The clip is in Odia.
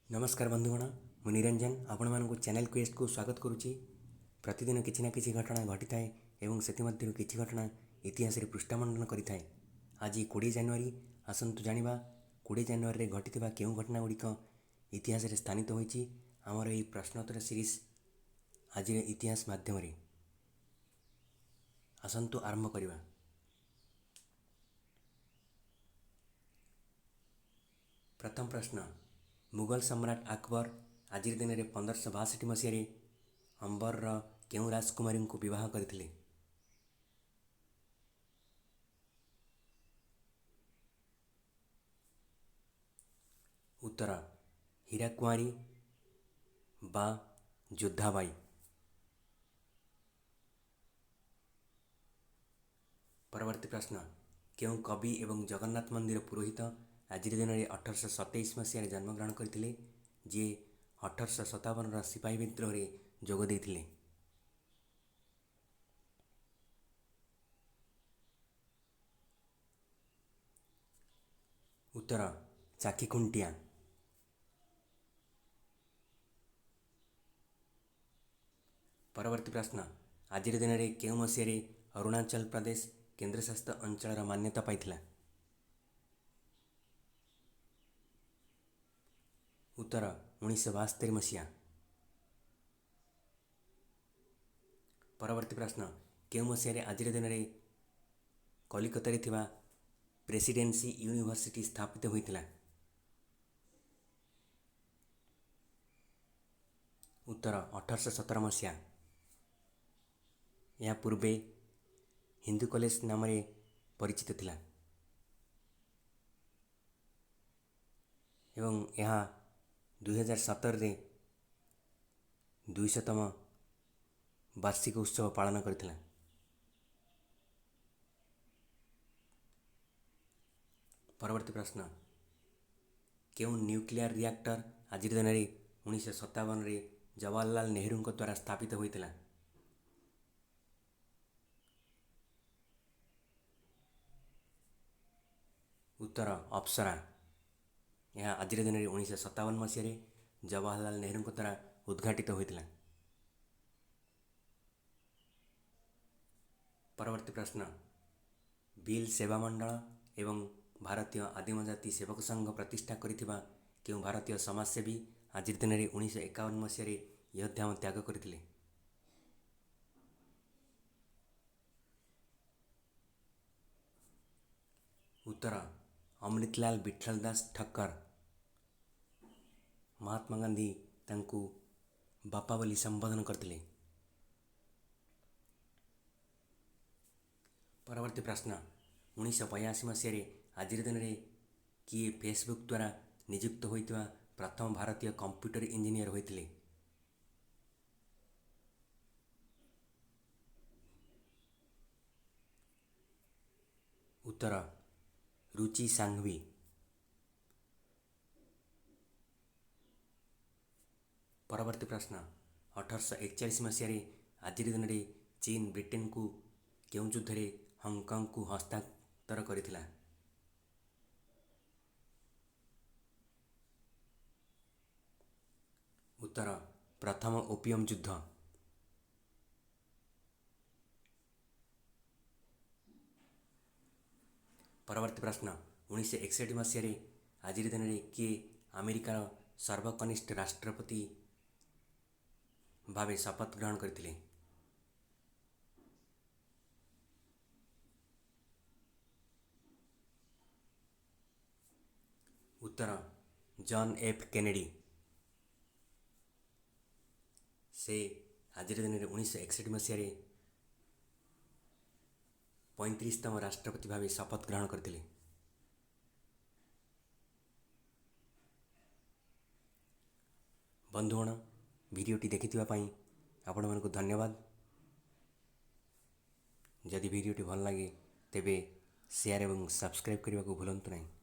ନମସ୍କାର ବନ୍ଧୁଗଣ, ମୁଁ ନିରଞ୍ଜନ ଆପଣମାନଙ୍କୁ ଚ୍ୟାନେଲ୍ କ୍ୱେଷ୍ଟକୁ ସ୍ୱାଗତ କରୁଛି। ପ୍ରତିଦିନ କିଛି ନା କିଛି ଘଟଣା ଘଟିଥାଏ ଏବଂ ସେଥିମଧ୍ୟରୁ କିଛି ଘଟଣା ଇତିହାସରେ ପୃଷ୍ଠା ମଣ୍ଡନ କରିଥାଏ। ଆଜି 20 ଜାନୁଆରୀ। ଆସନ୍ତୁ ଜାଣିବା 20 ଜାନୁଆରୀରେ ଘଟିଥିବା କେଉଁ ଘଟଣା ଗୁଡ଼ିକ ଇତିହାସରେ ସ୍ଥାନିତ ହୋଇଛି ଆମର ଏହି ପ୍ରଶ୍ନୋତ୍ତର ସିରିଜ୍ ଆଜିର ଇତିହାସ ମାଧ୍ୟମରେ। ଆସନ୍ତୁ ଆରମ୍ଭ କରିବା। ପ୍ରଥମ ପ୍ରଶ୍ନ, ମୁଗଲ ସମ୍ରାଟ ଆକବର ଆଜିର ଦିନରେ 1562 ମସିହାରେ ଅମ୍ବରର କେଉଁ ରାଜକୁମାରୀଙ୍କୁ ବିବାହ କରିଥିଲେ? ଉତ୍ତର, ହୀରା କୁଆଁରୀ ବା ଯୋଦ୍ଧାବାଇ। ପରବର୍ତ୍ତୀ ପ୍ରଶ୍ନ, କେଉଁ କବି ଏବଂ ଜଗନ୍ନାଥ ମନ୍ଦିର ପୁରୋହିତ ଆଜିର ଦିନରେ 1827 ମସିହାରେ ଜନ୍ମଗ୍ରହଣ କରିଥିଲେ, ଯିଏ 1857ର ସିପାହୀ ବିଦ୍ରୋହରେ ଯୋଗ ଦେଇଥିଲେ? ଉତ୍ତର, ଚାଖି ଖୁଣ୍ଟିଆ। ପରବର୍ତ୍ତୀ ପ୍ରଶ୍ନ, ଆଜିର ଦିନରେ କେଉଁ ମସିହାରେ ଅରୁଣାଚଳ ପ୍ରଦେଶ କେନ୍ଦ୍ରଶାସିତ ଅଞ୍ଚଳର ମାନ୍ୟତା ପାଇଥିଲା? ଉତ୍ତର, 1972 ମସିହା। ପରବର୍ତ୍ତୀ ପ୍ରଶ୍ନ, କେଉଁ ମସିହାରେ ଆଜିର ଦିନରେ କଲିକତାରେ ଥିବା ପ୍ରେସିଡେନ୍ସି ୟୁନିଭର୍ସିଟି ସ୍ଥାପିତ ହୋଇଥିଲା? ଉତ୍ତର, 1817 ମସିହା। ଏହା ପୂର୍ବେ ହିନ୍ଦୁ କଲେଜ ନାମରେ ପରିଚିତ ଥିଲା ଏବଂ ଏହା 2017ରେ 200ତମ ବାର୍ଷିକ ଉତ୍ସବ ପାଳନ କରିଥିଲା। ପରବର୍ତ୍ତୀ ପ୍ରଶ୍ନ, କେଉଁ ନ୍ୟୁକ୍ଲିୟର ରିଆକ୍ଟର ଆଜିର ଦିନରେ 1957ରେ ଜବାହରଲାଲ ନେହେରୁଙ୍କ ଦ୍ୱାରା ସ୍ଥାପିତ ହୋଇଥିଲା? ଉତ୍ତର, ଅପ୍ସରା। ଏହା ଆଜିର ଦିନରେ 1957 ମସିହାରେ ଜବାହରଲାଲ ନେହେରୁଙ୍କ ଦ୍ୱାରା ଉଦ୍ଘାଟିତ ହୋଇଥିଲା। ପରବର୍ତ୍ତୀ ପ୍ରଶ୍ନ, ଭିଲ୍ ସେବା ମଣ୍ଡଳ ଏବଂ ଭାରତୀୟ ଆଦିମଜାତି ସେବକ ସଂଘ ପ୍ରତିଷ୍ଠା କରିଥିବା କେଉଁ ଭାରତୀୟ ସମାଜସେବୀ ଆଜିର ଦିନରେ 1951 ମସିହାରେ ଇହଧାମ ତ୍ୟାଗ କରିଥିଲେ? ଉତ୍ତର, ଅମୃତଲାଲ ବିଠଲ ଦାସ ଠକ୍କର। ମହାତ୍ମା ଗାନ୍ଧୀ ତାଙ୍କୁ ବାପା ବୋଲି ସମ୍ବୋଧନ କରିଥିଲେ। ପରବର୍ତ୍ତୀ ପ୍ରଶ୍ନ, 1982 ମସିହାରେ ଆଜିର ଦିନରେ କିଏ ଫେସବୁକ୍ ଦ୍ୱାରା ନିଯୁକ୍ତ ହୋଇଥିବା ପ୍ରଥମ ଭାରତୀୟ କମ୍ପ୍ୟୁଟର ଇଞ୍ଜିନିୟର ହୋଇଥିଲେ? ଉତ୍ତର, ରୁଚି ସାଙ୍ଘଭି। ପରବର୍ତ୍ତୀ ପ୍ରଶ୍ନ, 1841 ମସିହାରେ ଆଜିର ଦିନରେ ଚୀନ ବ୍ରିଟେନକୁ କେଉଁ ଯୁଦ୍ଧରେ ହଂକଂକୁ ହସ୍ତାନ୍ତର କରିଥିଲା? ଉତ୍ତର, ପ୍ରଥମ ଓପିୟମ ଯୁଦ୍ଧ। ପରବର୍ତ୍ତୀ ପ୍ରଶ୍ନ, 1961 ମସିହାରେ ଆଜିର ଦିନରେ କିଏ ଆମେରିକାର ସର୍ବକନିଷ୍ଠ ରାଷ୍ଟ୍ରପତି ଭାବେ ଶପଥ ଗ୍ରହଣ କରିଥିଲେ? ଉତ୍ତର, ଜନ୍ ଏଫ୍ କେନେଡି। ସେ ଆଜିର ଦିନରେ 1961 ମସିହାରେ 35ତମ ରାଷ୍ଟ୍ରପତି ଭାବେ ଶପଥ ଗ୍ରହଣ କରିଥିଲେ। ବନ୍ଧୁଗଣ, ଭିଡ଼ିଓଟି ଦେଖିଥିବା ପାଇଁ ଆପଣମାନଙ୍କୁ ଧନ୍ୟବାଦ। ଯଦି ଭିଡ଼ିଓଟି ଭଲ ଲାଗେ, ତେବେ ସେୟାର ଏବଂ ସବସ୍କ୍ରାଇବ୍ କରିବାକୁ ଭୁଲନ୍ତୁ ନାହିଁ।